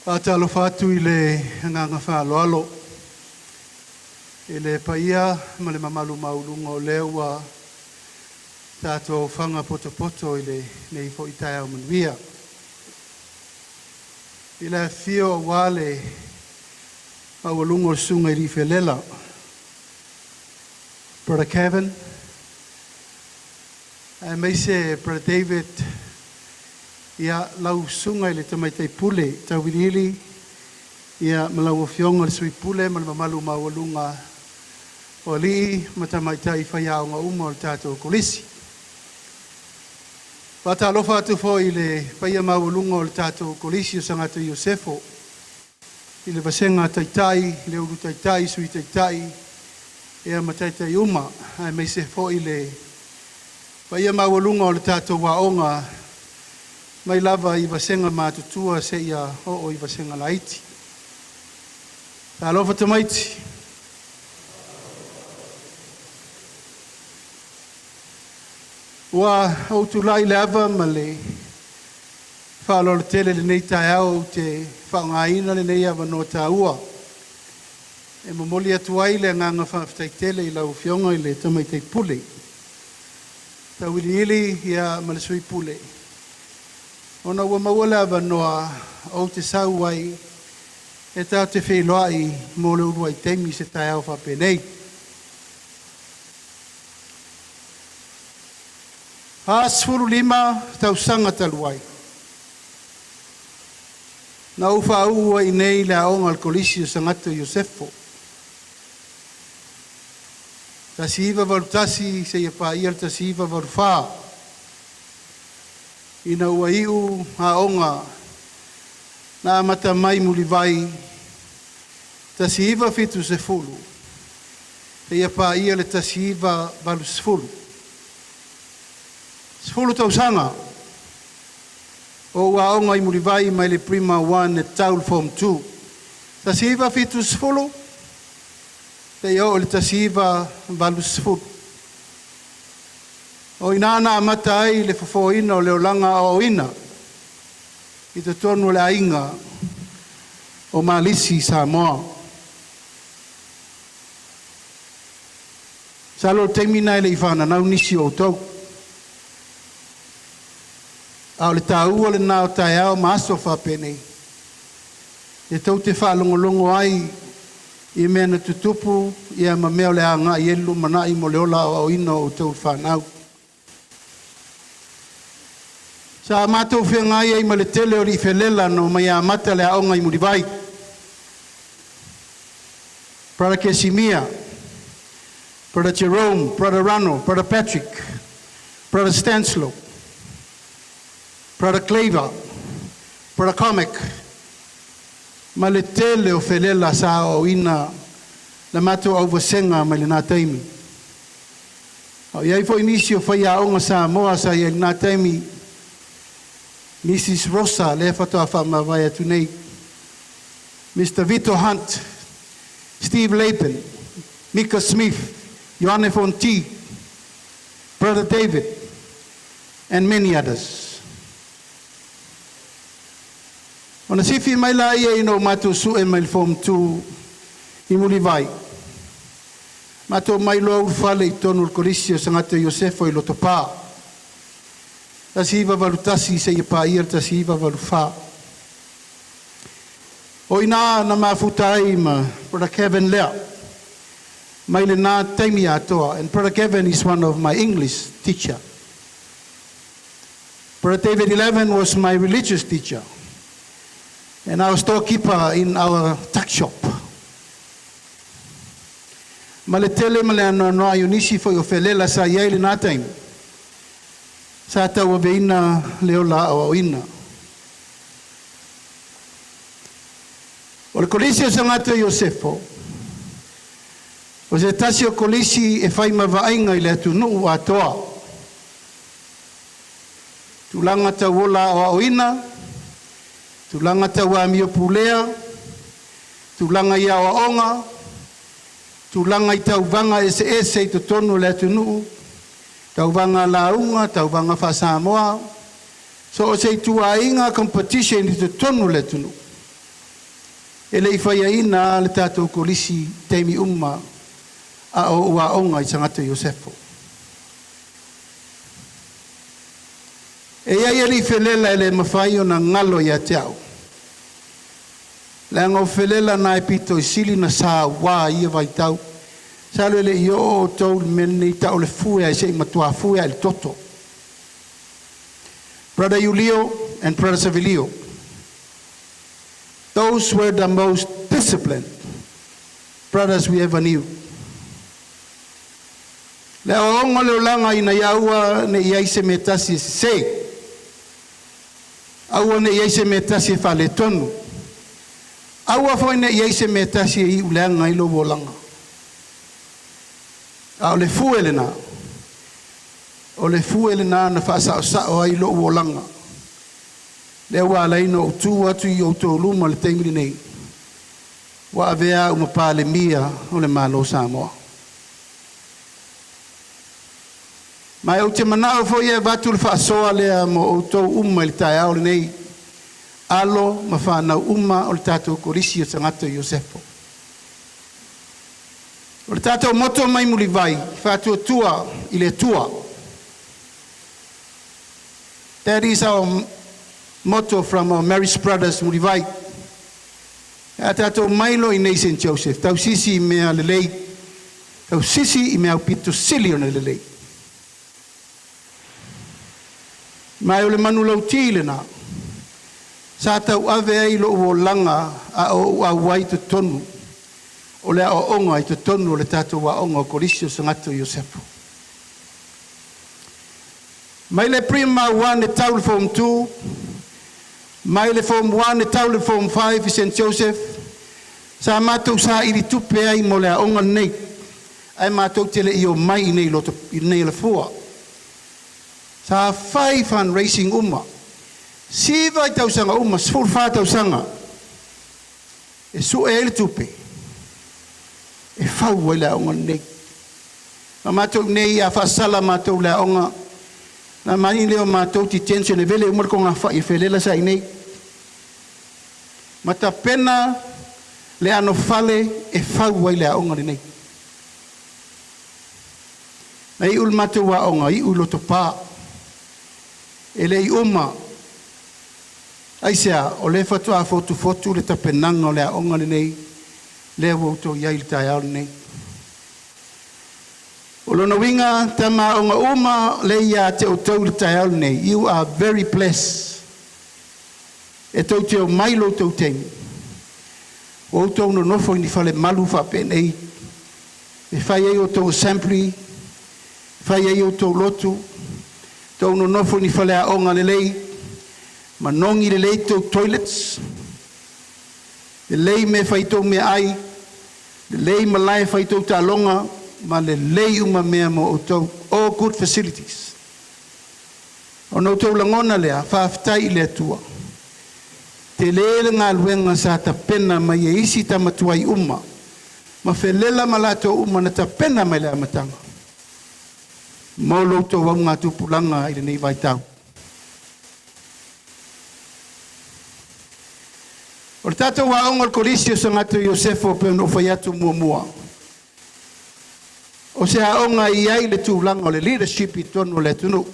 Faatalofa atu i le agaga faaaloalo i le paia ma le mamalu maualuga o lea ua tatou aofaga potopoto i lenei foi taeao manuia. I le afifio aua le maualuga o le susuga i alii felela, Brother Kevin, aemaise Brother David, ia lau susuga i le Tamaitai Pule Tauiliili, ia ma lau Afioga i le Sui Pule ma le mamalu maualuga o alii ma tamaitai faiaoga uma o le tatou Kolisi. Faatalofa atu foi i le paia maualuga o le tatou Kolisi o Sagato Iosefo i le vasega Taitai, le Ulu Taitai, Sui Taitai, ia ma Taitai uma, aemaise foi le paia maualuga o le tatou aoga mai lava i vasega matutua seia oo i vasega laiti. Talofa tamaiti. Ua ou tulai i le ava ma le faaaloalo tele i lenei taeao ou te faaaogaina lenei avanoa taua e momoli atu ai le agaga faafetai tele i lau Afioga i le Tamaitai Pule Tauiliili, ia ma le Sui Pule, ona ua maua le avanoa ou te sau ai e tatou te feiloai mo le uluai taimi i se taeao faapenei. 45 tausaga talu ai, na ou faauu ai nei le aoga a le Kolisi o Sagato Iosefo, 1981 seia paia le 1984, ina ua iu aoga na amata mai Mulivai 1970 seia paia le 1980. 10 tausaga o ou aoga i Mulivai mai le Primary 1 e tau i le Form 2, 1970 seia oo i le 1980. O i ina na amata ai le fofoina o le olaga aoaoina i totonu o le aiga o Malisi Samoa. Masalo o le taimi lena e le i fananau nisi o outou. A o le taua lena o taeao ma aso faapenei, e tou te faalogologo ai i mea na tutupu ia ma mea o le a agai i ai le lumanai mo le ola aoaoina o outou le fanau. Sa matou feagai ai ma le tele o alii felela na omai amata le aoga i Mulivai. Brother Kesimia, Brother Jerome, Brother Rano, Brother Patrick, Brother Stanslow, Brother Claver, Brother Comic, ma le tele o felela sa aoaoina le matou auvasega mai lena taimi. A o i ai foi nisi o faiaoga Samoa sa i ai i lena taimi, Mrs. Rosa, lea faatoa faamavae atu nei, Mr. Vito Hunt, Steve Laban, Mika Smith, Ioane Fonti, Brother David, and many others. Ona sifi mai laia ina ua matou sue mai le Form 2 i Mulivai, matou omai loa ulufale i totonu o le Kolisi o Sagato Iosefo i Lotopa, 1981 seia paia le 1984. O i ina na mafuta ai ma Brother Kevin Lea, mai lena taimi atoa. And Brother Kevin is one of my English teacher. Brother David Eleven was my religious teacher and our storekeeper in our tuck shop. Ma le tele ma le anoanoai o nisi foi o felela sa i ai lena taimi, sa tauaveina le ola aoaoina. O le Kolisi o Sagato Iosefo, o se tasi o kolisi e fai ma vaaiga i le atunuu atoa. Tulaga tau ola aoaoina, tulaga tau amio pulea, tulaga i aoaoga, tulaga i tauvaga eseese i totonu o le atunuu, tauvaga lauga, tauvaga faa-Samoa, so o se ituaiga competition i totonu o le atunuu. E le i faiaina le tatou kolisi taimi uma a o ou aoga i Sagato Iosefo. E i ai alii felela e le mafai ona galo ia te au. Leaga o felela na e pito i sili na sauā i ia vaitau. Masalo e le i oo outou i le mea lenei tau o le fue ae se i matua fue lava i le toto. Brother Iulio and Brother Savelio, those were the most disciplined brothers we ever knew. Le aoaoga o le olaga ina ia aua ne i i ai se mea tasi e sese, aua ne i i ai se mea tasi e faaletonu, aua foi ne i i ai se mea tasi e iu leaga ai lou olaga. A o le fue lena, o le fue lena na faasaosao ai lou olaga. Lea ua ala ai ona ou tu atu i outou luma i le taimi lenei, ua avea au ma Palemia o le Malo o Samoa. Ma ou te manao foi e avatu le faasoa lea mo outou uma i le taeao lenei, alo ma fanau uma o le tatou Kolisi o Sagato Iosefo. O le tatou moto mai Mulivai, faatuatua i le Atua. That is our motto from our Marist Brothers Mulivai. A tatou omai loa i nei St. Joseph, tausisi i mea lelei, tausisi i mea aupito sili ona lelei. Ma o le manulauti lena, sa tauave ai lou olaga a o ou auai i totonu o le aoaoga i totonu o le tatou aoga o Kolisi o Sagato Iosefo. Mai le Pre-Primary 1 e tau i le Form 2, mai le Form 1 e tau i le Form 5 i St. Joseph, sa matou saili tupe ai mo le aoga lenei, ae matou te le i omai i nei i nei Alafua. Sa fai fundraising uma, 9 tausaga uma, 14 tausaga, e sue ai le tupe, e fau ai le aoga lenei. Ma matou nei a faasala matou le aoga, na mani lea o matou detention e vele uma le togafai e felela sa i nei. Ma tapena le anofale e fau ai le aoga lenei. Na iu le matou aoga, iu i Lotopa. E le i uma, aisea, o lea faatoa fotufotu le tapenaga o le aoga lenei, lea ua outou i ai i le taeao lenei. O lona uiga, tama aoga uma le ia te outou i le taeao lenei, you are very blessed. E tou te omai lo outou taimi, ua outou nonofo i ni fale malu faapenei, e fai ai outou assembly, fai ai outou lotu, tou nonofo i ni fale aoga lelei, manogi lelei tou toilets, lelei mea fai tou meaai, lelei malae fai tou taaloga, ma lelei uma mea mo outou, all good facilities. Ona outou lagona lea, faafetai i le Atua. Tele le galuega sa tapena mai e isi tamatuai uma, ma felela ma latou uma na tapena mai le amataga. Mo lo outou augatupulaga i lenei vaitau. O le tatou aoga o le Kolisi o Sagato Iosefo pe ona ou fai atu muamua, o se aoga e i ai le tulaga o le leadership i totonu o le atunuu.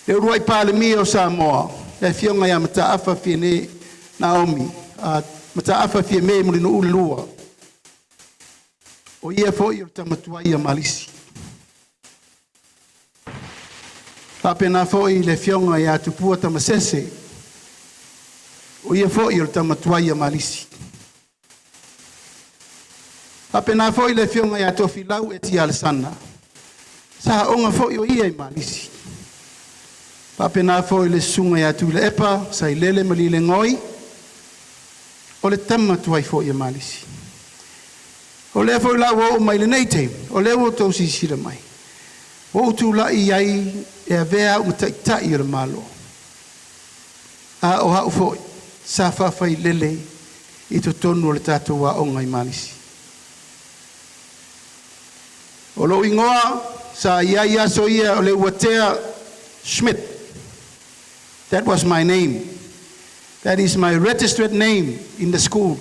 Le uluai Palemia o Samoa, le afioga ia Mataafa Fiame Naomi, Mataafa Fiame Mulinuu II, o ia foi o le tama tuai ia Malisi. Faapena foi le afioga ia Tupua Tamasese, o ia foi o le tama tuai ia Malisi. Faapena foi le afioga ia Tofilau Eti Alesana, sa aoga foi o ia i Malisi. Faapena foi le susuga ia Tuilaepa Sailele Malielegaoi, o le tama tuai foi ia Malisi. O lea foi la ua oo mai lenei taimi, o lea ua outou silasila mai, ua ou tulai ai e avea au ma taitai o le Malo. A o au foi, sa faafailele i totonu o le tatou aoga i Malisi. O lou igoa sa i ai aso ia o Leuatea Schmidt. That was my name. That is my registered name in the school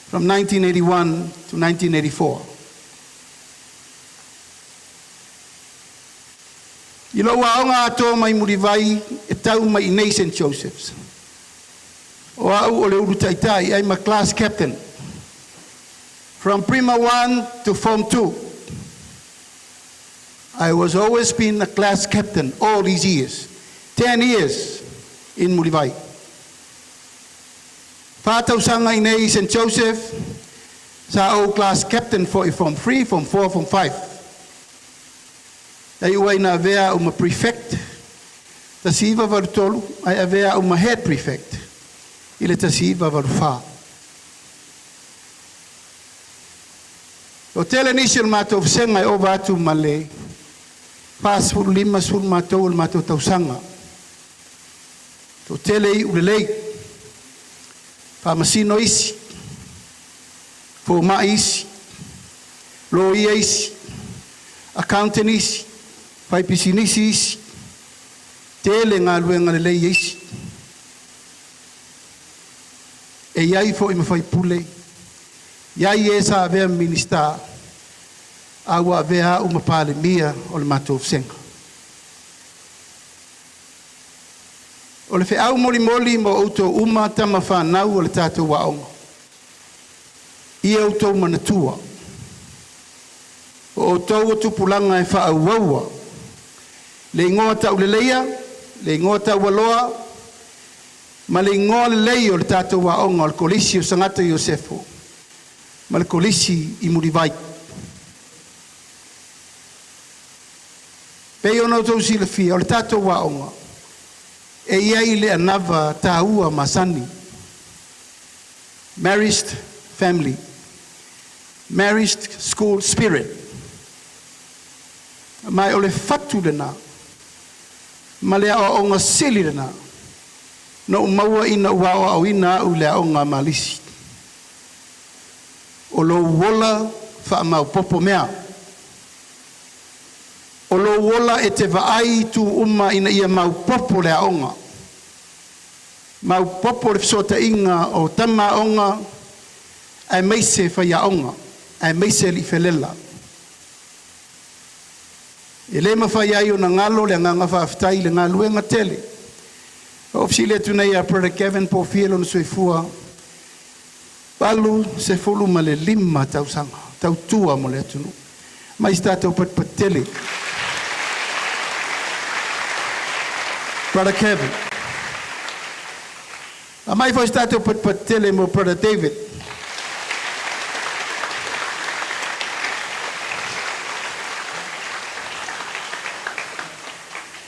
from 1981 to 1984. I lou aoga atoa mai Mulivai e tau mai i nei St. Joseph's. O au o le ulu taitai, I'm a class captain. From Prima 1 to Form 2. I was always been a class captain all these years. 10 years in Mulivai. 4 tausaga i nei St. Joseph, sa ou class captain foi Form 3, Form 4, Form 5. E iu ai ina avea au ma prefect, 1983, ae avea au ma head prefect, i le 1984. O tele nisi o le matou vasega e ova atu ma le 45 matou o le matou tausaga. Toatele iu lelei, faamasino isi, fomai isi, loia isi, accountant isi, faipisinisi isi, tele galuega lelei e isi. E iai foi ma faipule, iai e sa avea Minista, a ua avea au ma Palemia o le matou vasega. O le feau molimoli mo outou uma tama whanau o le tātou aoga. Ia outou manatua. O outou o tupulaga e faaauaua. Le igoa tauleleia, le igoa taualoa, ma le igoa lelei o le tatou aoga o le Kolisi o Sagata Iosefo ma le Kolisi i Mulivai. Pei ona outou silafia o le tatou aoga, e i ai le anava taua masani. Marist family, Marist school spirit. Ma o le fatu lena, ma le aoaoga sili lena, na ou maua ina ua aoaoina au i le aoga a Malisi. O lou ola faamaopopo mea. O lou ola e te vaai i itu uma ina ia maopoopo le aoga. Maopoopo le fesootaiga o tama aoga aemaise faiaoga, aemaise alii felela. E le mafai ai ona galo le agaga faafetai i le galuega tele. O fesili atu nei ia Brother Kevin po o fia lona soifua 85 tausaga tautua mo le atunuu. Mai se tatou patipati tele. Brother Kevin. A mai foi se tatou patipati tele mo Brother David.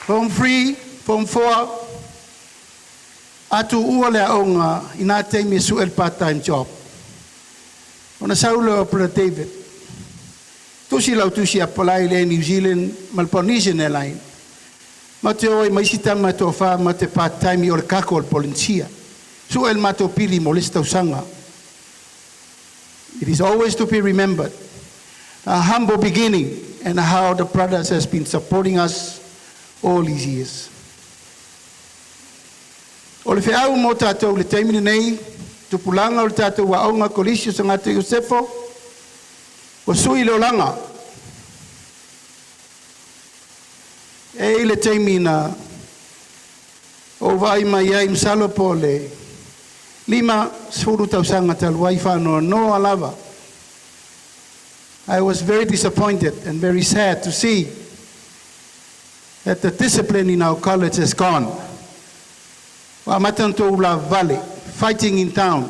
Form 3, Form 4, atu ua le aoga i nā taimi e su'e le part-time job. Ona sau lea o Brother David. Tusi lau tusi apply le New Zealand ma le Polynesian Airline. Ma te o ai mai si tama e toafa ma te part-time i o le kako o le Polynesia. Su'e le matou pili mo le isi tausaga. It is always to be remembered a humble beginning and how the brothers has been supporting us all these years. O le feau mo tatou le taimi lenei, tupulaga o le tatou aoga Kolisi o Sagata Iosefo, ua sui le olaga. E i le taimi na ou vaai mai ai masalo po o le 50 tausaga talu ai faanoanoa lava. I was very disappointed and very sad to see that the discipline in our college has gone. Ua amata ona outou ulavavale, fighting in town,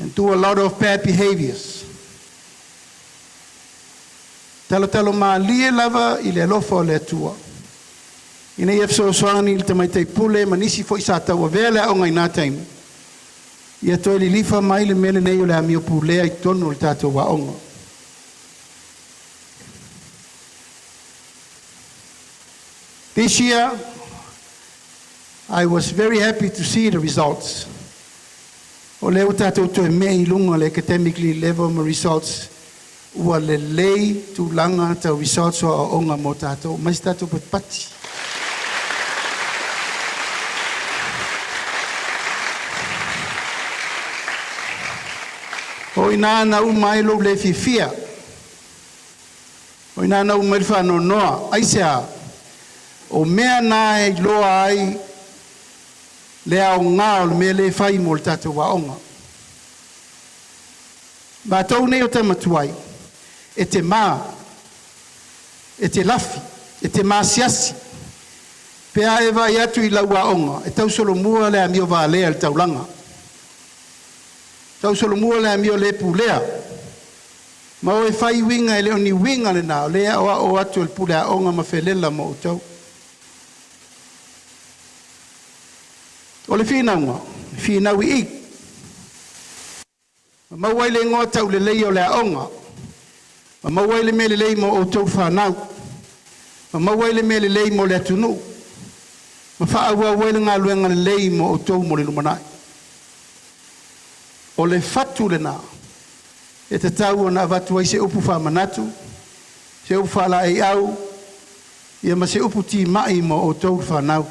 and do a lot of bad behaviors. Talotalo malie lava i le alofa o le Atua. Ina ia fesoasoani i le tamaitai pule ma nisi foi sa tauavea le aoga i nā taimi. Ia toe lilifa mai le mea lenei o le amio pulea i totonu o le tatou aoga. This year, I was very happy to see the results. O lea ua tatou toe mei i luga le academically level ma results ua lelei tulaga tau results o aoaoga mo tatou mai se tatou patipati. O i ina na uma ai lou le fiafia, o i ina na uma ai le faanoanoa. Aisea? O mea na e iloa ai le aoga o le mea lea e fai mo le tatou aoga. Matou nei o tama tuai, e te ma, e te lafi, e te masiasi pe a e vaai atu i lau aoga e tausolomua le amio valea i le taulaga, tausolomua le amio le pulea, ma o e fai uiga e le o ni uiga lena, o lea e aoao atu e le pule aoga ma felela ma outou. O le finauga, e finau i i, ma maua ai le igoa tauleleia o le aoga, ma maua ai le mea lelei mo outou le fanau, ma maua ai le mea lelei mo le atunuu, ma faaauau ai le galuega lelei mo outou mo le lumanai. O le fatu lena e tatau ona avatu ai se upu faamanatu, se upu faalaeiau, ia ma se upu timai mo outou le fanau.